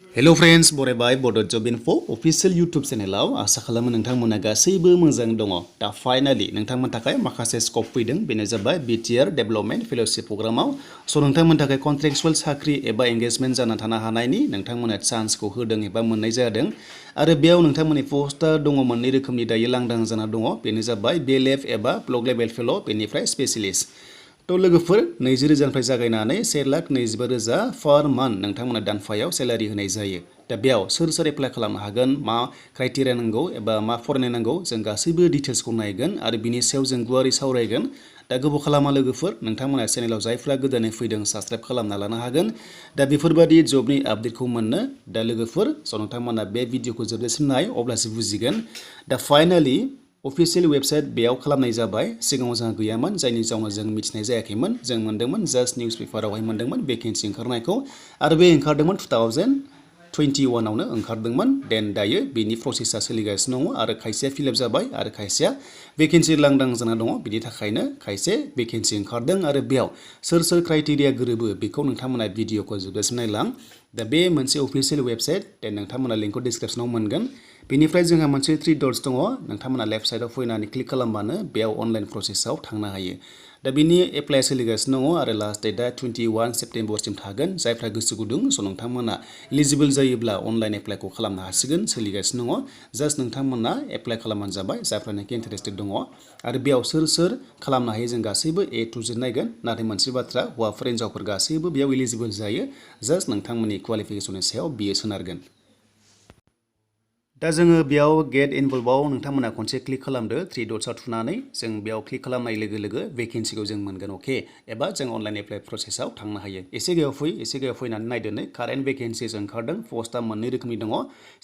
Hello friends, बरायबाय Bodo Job Info official YouTube channelआव आसा खालामो नोंथांमोना गासैबो मोजां दङ। दा फाइनाली नोंथांमोन थाखाय माखासे स्कप फैदों बेनो जाबाय BTR डेभेलपमेन्ट फेलोशिप प्रग्रामाव स' नोंथांमोन थाखाय कन्ट्रेक्चुअल साख्रि एबा एंगेजमेन्ट जाना थानो हानायनि नोंथांमोना चान्सखौ होदों एबा मोननाय जादों आरो बेयाव नोंथांमोननि पस्टआ दङ मोननै रोखोमनि दायो लांदां जाना दङ बेनो जाबाय BLF एबा ब्लक लेभेल फेल' बेनिफ्राय स्पेशलिस्ट थ' लोगोफोर 20,000निफ्राय जागायनानै 1,25,000 पार मान्थ नोंथांमोना दानफायाव सेलारि होनाय जायो। दा बेयाव सोर एप्लाइ खालामनो हागोन मा क्राइटेरिया नांगौ एबा मा फरायनाय नांगौ जों गासैबो डिटेल्सखौ नायगोन आरो बिनि सायाव जों गुवारै सावरायगोन। दा गोबाव खालामा लोगोफोर नोंथांमोना चेनेलाव जायफ्रा गोदानै फैदों साबस्क्राइब खालामना लानो हागोन। दा बेफोरबादि जबनि आपडेटखौ मोननो दा लोगोफोर स' नोंथांमोना बे भिडिअखौ जोबजासिम नाय अब्लासो बुजिगोन। दा फाइनाली अफिसियेल वेबसाइट बेयाव खालामनाय जाबाय सिगाङाव जोंहा गैयामोन जायनि जाउनाव जों मिथिनाय जायाखैमोन जों मोनदोंमोन जास्ट निउस पेपारावहाय मोनदोंमोन भेकेन्सि ओंखारनायखौ आरो बे ओंखारदोंमोन 2021आवनो ओंखारदोंमोन देन दायो बेनि प्रसेसा सोलिगासिनो दङ आरो खायसेया फिलआप जाबाय आरो खायसेया भेकेन्सि लांदां जाना दङ बिनि थाखायनो खायसे भेकेन्सि ओंखारदों आरो बेयाव सोर क्राइटेरिया गोरोबो बेखौ नोंथांमोना भिडिअखौ जोबजासिम नायलां। दा बे मोनसे अफिसियेल वेबसाइट देन नोंथांमोना लिंकखौ डिसक्रिप्सनाव मोनगोन। बेनिफ्राय जोंहा मोनसे 3 डट्स दङ नोंथांमोना लेफ्ट साइडआव फैनानै क्लिक खालामबानो बेयाव अनलाइन प्रसेसआव थांनो हायो। दा बिनि एप्लाइ सोलिगासिनो दङ आरो लास्ट डेटआ 21 सेप्टेम्बरसिम थागोन जायफ्रा गोसो गुदुं स' नोंथांमोना इलिजिबोल जायोब्ला अनलाइन एप्लाइखौ खालामनो हासिगोन सोलिगासिनो दङ जास्ट नोंथांमोना एप्लाइ खालामबानो जाबाय जायफ्रानोखि इन्टारेस्टेड दङ आरो बेयाव सोर खालामनो हायो जों गासैबो A to Z नायगोन नाथाय मोनसे बाथ्रा हौवाफोर हिन्जावफोर गासैबो बेयाव इलिजिबोल जायो जास्ट नोंथांमोननि क्वालिफिकेसननि सायाव बियो सोनारगोन। दा जोङो बेयाव गेट इनभल्भआव नोंथांमोना खनसे क्लिक खालामदो 3 डट्सआव थुनानै जों बेयाव क्लिक खालामनाय लोगो भेकेन्सिखौ जों मोनगोन अके एबा जों अनलाइन एप्लाइ प्रसेसआव थांनो हायो। एसे गायाव फैनानै नायदो नै कारेन्ट भेकेन्सिस ओंखारदों पस्टआ मोननै रोखोमनि दङ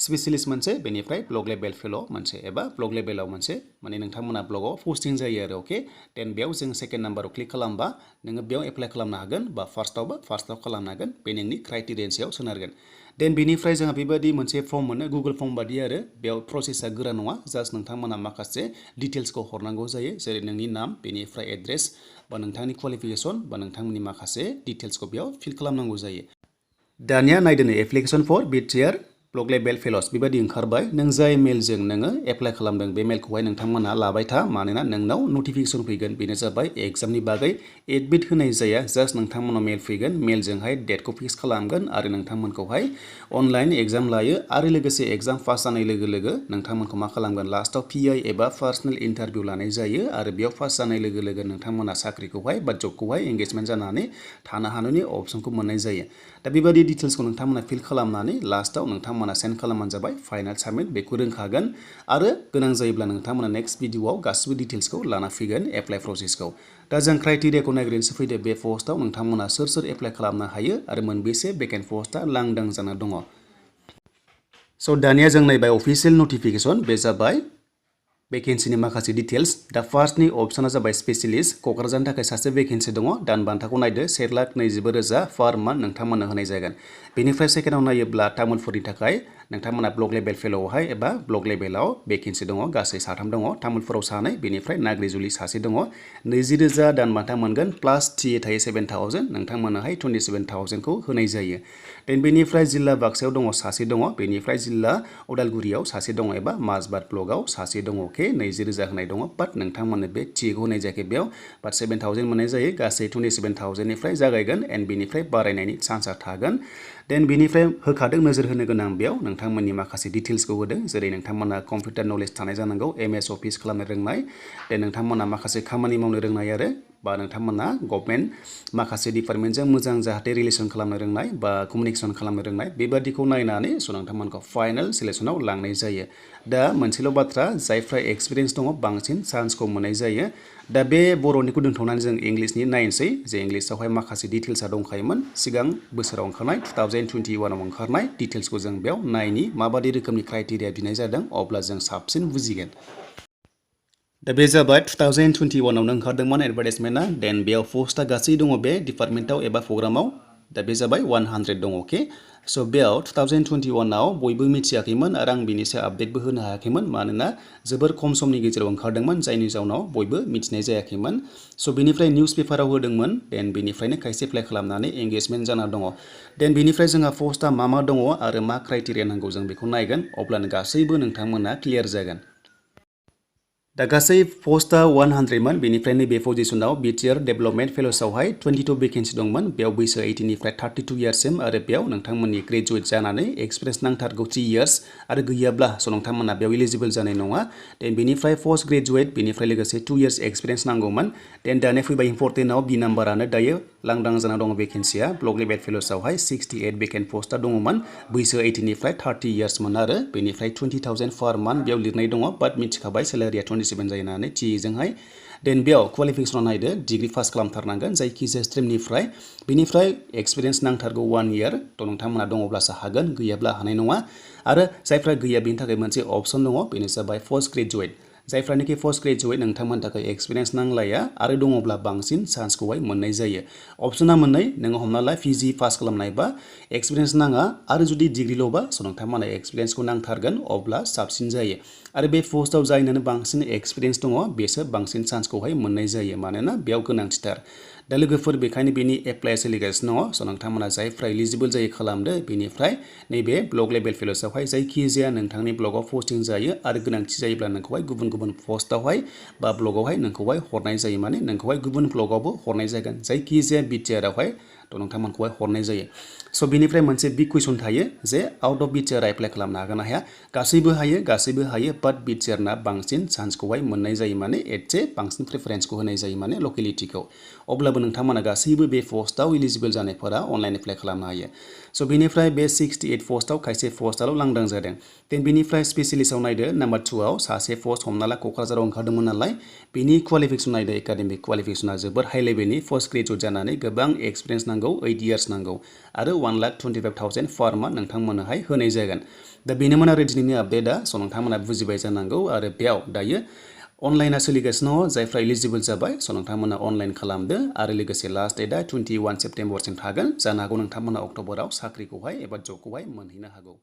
स्पेशलिस्ट मोनसे बेनिफ्राय ब्लक लेभेल फेल' मोनसे एबा ब्लक लेभेलाव मोनसे माने नोंथांमोना ब्लकआव पस्टिं जायो आरो अके देन बेयाव जों सेकेन्ड नाम्बाराव क्लिक खालामबा नोङो बेयाव एप्लाइ खालामनो हागोन बा फार्स्टआव खालामनो हागोन बे नोंनि क्राइटेरियानि सायाव सोनारगोन। देन बेनिफ्राय जोंहा बेबायदि मोनसे फर्म मोनो गुगोल फर्म बादि आरो बेयाव प्रसेसा गोरा नङा जास्ट नोंथांमोना माखासे डिटेल्सखौ हरनांगौ जायो जेरै नोंनि नाम बेनिफ्राय एड्रेस बा नोंथांनि क्वालिफिकेसन बा नोंथांमोननि माखासे डिटेल्सखौ बेयाव फिल खालामनांगौ जायो। दानिया नायदो application for BTR block level fellows बेबायदि ओंखारबाय नों जाय मेलजों नोङो एप्लाइ खालामदों बे मेलखौहाय नोंथांमोना लाबाय था मानोना नोंनाव नटिफिकेसन फैगोन बेनो जाबाय एग्जामनि बागै एडमिट होनाय जाया जास्ट नोंथांमोनाव मेल फैगोन मेलजोंहाय डेटखौ फिक्स खालामगोन आरो नोंथांमोनखौहाय अनलाइन एग्जाम लायो आरो लोगोसे एग्जाम पास जानाय लोगो लोगो नोंथांमोनखौ मा खालामगोन लास्टआव PI एबा पार्सनेल इन्टारभिउ लानाय जायो आरो बेयाव पास जानाय लोगो लोगो नोंथांमोना साख्रिखौहाय बा जबखौहाय एंगेजमेन्ट जानानै थानो हानायनि अपसनखौ मोननाय जायो। दा बेबायदि डिटेल्सखौ नोंथांमोना फिल खालामनानै लास्टआव नोंथांमोना सेन्ड खालामबानो जाबाय फाइनाल साबमिट बेखौ रोंखागोन आरो गोनां जायोब्ला नोंथांमोना नेक्स्ट भिडिअआव गासिबो डिटेल्सखौ लाना फैगोन एप्लाइ प्रसेसखौ। दा जों क्राइटेरियाखौ नायग्रोनोसो फैदो बे पस्टआव नोंथांमोना सोर एप्लाइ खालामनो हायो आरो मोनबेसे भेकेन्ट पस्टआ लांदां जाना दङ। स' दानिया जों नायबाय अफिसियेल नटिफिकेसन बे जाबाय भेकेन्सिनि माखासे डिटेल्स दा फार्स्टनि अपसना जाबाय स्पेशलिस्ट क'क्राझारनि थाखाय सासे भेकेन्सि दङ दान बान्थाखौ नायदो 1,25,000 पार मान्थ नोंथांमोननो होनाय जागोन। बेनिफ्राय सेकेन्डआव नायोब्ला तामुलपुरनि थाखाय नोंथांमोना ब्लक लेभेल फेल'आवहाय एबा ब्लक लेभेलाव भेकेन्सि दङ गासै 3 दङ तामुलपुराव 2 बेनिफ्राय नाग्रिजुलि 1 दङ 20,000 दान बान्था मोनगोन प्लास TA थायो 7,000 नोंथांमोननोहाय 27,000खौ होनाय जायो। देन बेनिफ्राय जिल्ला बाक्सायाव दङ 1 दङ बेनिफ्राय जिल्ला उदालगुरियाव 1 दङ एबा माजबाद ब्लकआव 1 दङ अके 20,000 होनाय दङ बाट नोंथांमोननो बे टिएखौ होनाय जायाखै बेयाव बाट 7,000 मोननाय जायो गासै 27,000निफ्राय जागायगोन एन्ड बेनिफ्राय बारायनायनि चान्सआ थागोन। देन बेनिफ्राय होखादों नोजोर होनो गोनां बेयाव नोंथांमोननि माखासे डिटेल्सखौ होदों जेरै नोंथांमोना कम्पिउटार नलेज थानाय जानांगौ MS अफिस खालामनो रोंनाय देन नोंथांमोना माखासे खामानि मावनो रोंनाय आरो बा नोंथांमोना गभर्नमेन्ट माखासे डिपार्टमेन्टजों मोजां जाहाथे रिलेसन खालामनो रोंनाय बा कमिउनिकेसन खालामनो रोंनाय बेबादिखौ नायनानै स' नोंथांमोनखौ फाइनाल सिलेक्सनाव लांनाय जायो। दा मोनसेल' बाथ्रा जायफ्रा एक्सपिरियेन्स दङ बांसिन चान्सखौ मोननाय जायो। दा बे बर'निखौ दोनथ'नानै जों इंलिसनि नायनोसै जे इंलिसावहाय माखासे डिटेल्सआ दंखायोमोन सिगां बोसोराव ओंखारनाय 2021आव ओंखारनाय डिटेल्सखौ जों बेयाव नायनि माबादि रोखोमनि क्राइटेरिया बिनाय जादों अब्ला जों साबसिन बुजिगोन। दा बे जाबाय 2021आवनो ओंखारदोंमोन एडभार्टाइजमेन्टआ देन बेयाव पस्टआ गासै दङ बे डिपार्टमेन्टआव एबा प्रग्रामाव दा बे जाबाय 100 दङ अके स' बेयाव 2021 आव बयबो मिथियाखैमोन आरो आं बिनि सायाव आपडेटबो होनो हायाखैमोन मानोना जोबोर खम समनि गेजेराव ओंखारदोंमोन जायनि जाउनाव बयबो मिथिनाय जायाखैमोन स' बिनिफ्राय निउस पेपाराव होदोंमोन देन बिनिफ्रायनो खायसे एप्लाइ खालामनानै एंगेजमेन्ट जाना दङ देन बिनिफ्राय जोंहा पस्टआ मा दङ आरो मा क्राइटेरिया नांगौ जों बेखौ नायगोन अब्लानो गासैबो नोंथांमोना क्लियार जागोन दा गासै पस्टआ 100 मोन बेनिफ्राय नैबे पजिशनाव BTR डेभेलपमेन्ट फेल'सआवहाय 22 भेकेन्सि दंमोन बेयाव बैसो 18 निफ्राय 32 इयार्ससिम आरो बेयाव नोंथांमोननि ग्रेजुवेट जानानै एक्सपिरियेन्स नांथारगौ 3 इयार्स आरो गैयाब्ला स' नोंथांमोना बेयाव इलिजिबल जानाय नङा देन बेनिफ्राय पोस्ट ग्रेजुवेट बेनिफ्राय लोगोसे 2 इयार्स एक्सपिरियेन्स नांगौमोन देन दानिया फैबाय इम्परटेन्टआव बि नाम्बारानो दायो लांदां जाना दङ भेकेन्सिया ब्लक लेभेल फेल'सआवहाय 68 भेकेन्ट पस्टआ दङमोन बैसो 18 निफ्राय 30 इयार्समोन आरो बेनिफ्राय 20,000 पार मान्थ बेयाव लिरनाय दङ बाट मिथिखाबाय सेलारिया 27 जायो होननानै थिजोंहाय देन बेयाव क्वालिफिकेसनाव नायदो डिग्री पास खालामथारनांगोन जायखिजाया स्ट्रिमनिफ्राय बेनिफ्राय एक्सपिरियेन्स नांथारगौ 1 इयार थ' नोंथांमोना दङब्लासो हागोन गैयाब्ला हानाय नङा आरो जायफ्रा गैया बेनि थाखाय मोनसे अपसन दङ बेनो जाबाय पोस्ट ग्रेजुवेट जायफ्रानोखि पोस्ट ग्रेजुवेट नोंथांमोननि थाखाय एक्सपिरियेन्स नांलाया आरो दङब्ला बांसिन चान्सखौहाय मोननाय जायो अपसना मोननै नोङो हमना ला PG पास खालामनायबा एक्सपिरियेन्स नाङा आरो जुदि डिग्रील'बा स' नोंथांमोना एक्सपिरियेन्सखौ नांथारगोन अब्ला साबसिन जायो आरो बे पस्टआव जायनानो बांसिन एक्सपिरियेन्स दङ बेसो बांसिन चान्सखौहाय मोननाय जायो मानोना बेयाव गोनांथिथार दा लोगोफोर बेखायनो बेनि एप्लाइआ सोलिगासिनो दङ स' नोंथांमोना जायफ्रा इलिजिबल जायो खालामदो बेनिफ्राय नैबे ब्लक लेभेल फेल'सआवहाय जायखिजाया नोंथांनि ब्लकआव पस्टिं जायो आरो गोनांथि जायोब्ला नोंखौहाय गुबुन गुबुन पस्टआवहाय बा ब्लकआवहाय नोंखौहाय हरनाय जायो माने नोंखौहाय गुबुन ब्लकआवबो हरनाय जागोन जायखिजाया BTR आवहाय थ' नोंथांमोनखौहाय हरनाय जायो स' बिनिफ्राय मोनसे बिग कुइसन थायो जे आउट अफ BTR एप्लाइ खालामनो हागोन ना हाया गासैबो हायो बाट BTR ना बांसिन चान्सखौहाय मोननाय जायो माने एसे बांसिन प्रेफारेन्सखौ होनाय जायो माने लकेलिटिखौ अब्लाबो नोंथांमोना गासैबो बे पस्टआव इलिजिबल जानायफोरा अनलाइन एप्लाइ खालामनो हायो स' बेनिफ्राय बे 68 पस्टआव खायसे पस्टआल' लांदां जादों देन बेनिफ्राय स्पेसियलिस्टआव नायदो नाम्बार 2 आव सासे पस्ट हमना ला क'क्राझाराव ओंखारदोंमोन नालाय बेनि क्वालिफिकेसन नायदो एकाडेमिक क्वालिफिकेसना जोबोर हाइ लेभेलनि पोस्ट ग्रेजुवेट जानानै गोबां एक्सपिरियेन्स नांगौ 8 इयार्स नांगौ आरो 1,25,000 पार मान्थ नोंथांमोननोहाय होनाय जागोन दा बेनोमोन आरो दिनैनि आपडेटआ स' नोंथांमोना बुजिबाय जानांगौ आरो बेयाव दायो अनलाइना सोलिगासिनो दङ जायफ्रा इलिजिबल जाबाय स' नोंथांमोना अनलाइन खालामदो आरो लोगोसे लास्ट डेटआ 21 सेप्टेम्बरसिम थागोन जानो हागौ नोंथांमोना अक्ट'बराव साख्रिखौहाय एबा जबखौहाय मोनहैनो हागौ